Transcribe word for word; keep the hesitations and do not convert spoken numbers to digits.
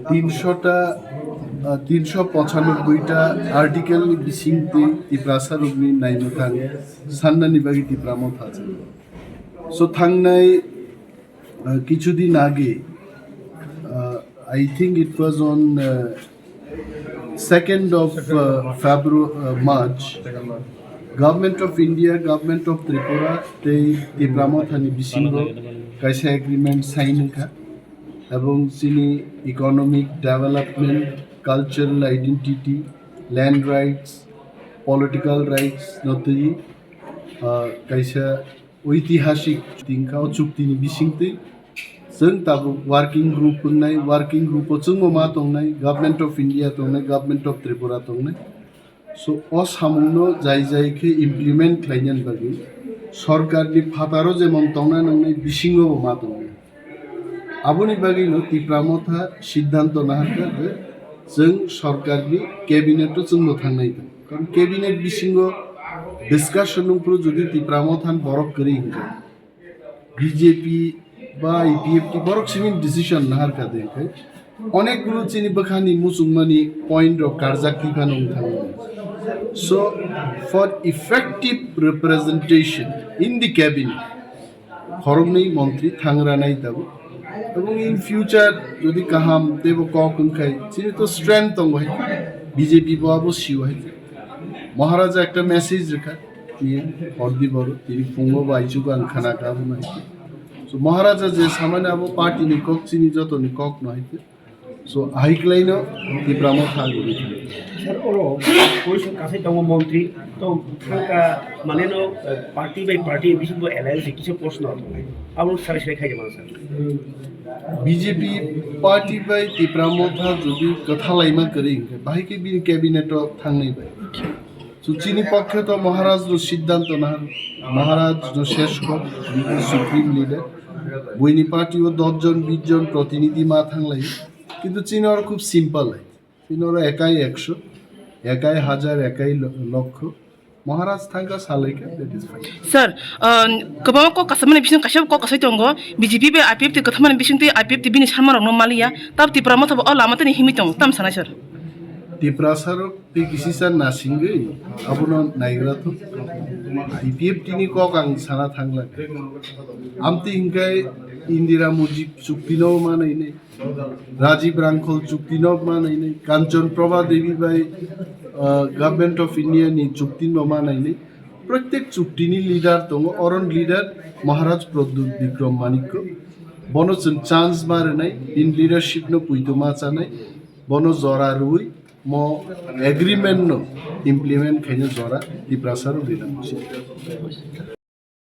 তিনশোটা, আহ, তিনশো পঁচানব্বইটা article ni bisingtwi Tiprasa rokni naimwthang sannani bagwi Tipra Motha chwng. So thangnai, uh, kichu din age, uh, I think it was on, uh, second of, uh, February, uh, March, Government of India, Government of Tripura tei Tipra Mothani bisingo kaisa agreement sign wngkha, ebong chini economic development, cultural identity, land rights, political rights no twi, uh, kaisa oitihasik tingkha o chukti ni bisingtwi. Chwng tabuk working group wngnai, working group o chwngbo ma tongnai, Government of India tongnai, Government of Tripura tongnai. So o samungno jai jai khe implement khlainani bagwi sorkarni phataro jemon tongna nangnai, bisingo bo ma tongnai. Aboni bagwino Tipra Motha siddhanto naharkha je chwng sorkarni cabinet o chwngno thangnai tong. Karon cabinet bisingo discussion nungphuru jodi Tipra Mothan borok kwrwi hinkhe, B J P ba I P F T borok simi decision naharkha de hinkhe, onek gulo chini bwkhani muchungmani point rok karjak twi phano wng thango. So for effective representation in the cabinet, khoroknwi montri thangra nai tabuk. Ebong in future jodi kaham teibo kok wngkhai, chini to strength tongo hai, B J P bo abo sio hai. Maharaja ekta message rikha, niya, hordi boro, tini phungo bai chugo ang khana ka abo nai. So Maharaja je samani abo party ni kok, chini joto ni kok no hai. So, ahai kwlaino Tipra Motha guri thang. Sir, oro koisa kasai tongo montri, to thangka mane no, eh, party by party bisingo alliance kisa proshno tongo. Abo sari sari khai jama sir. B J P party bai Tipra Motha jodi kwtha laima kwrwi hinkhe, bahai khe bini cabinet o thangnai bai. So, chini pokhe to Maharaj no siddhanto na, Maharaj no shesh kok, supreme leader. Buini party o dos jon, bis jon protinidhi ma thanglai. Kintu chini oro khub simple hai. Chini oro ekai eksho, ekai hajar, ekai lo-, lokho. Maharaj thangkha salaikha, that is fine. Sir, uh, kwbangma kok kasamani bising kaisa kok kasai tongo, B J P bai I P F T kwthamani bising twi I P F T bini sarma rokno maliya, tab Tipra Motha bo o lama tani himwi tongo, tam sanai sir? Tiprasa rok tei kisisa nasingwi abono naigra thung. I P F T ni kok ang sana thangla. Amtwi hinkhe Indira Mujib chukti no manai nai. Rajiv Rangkhol chukti no manai nai, Kanchan Prabha Devi bai, uh, Government of India ni chukti no manai nai. Protek chukti ni leader tongo, oron leader Maharaj Pradyut Bikram Manikya. Bono chwng chance ma rwnai, in leadership no puito ma chanai, bono jora rwi mo agreement no implement khaina jora Tiprasa rok rina muchung.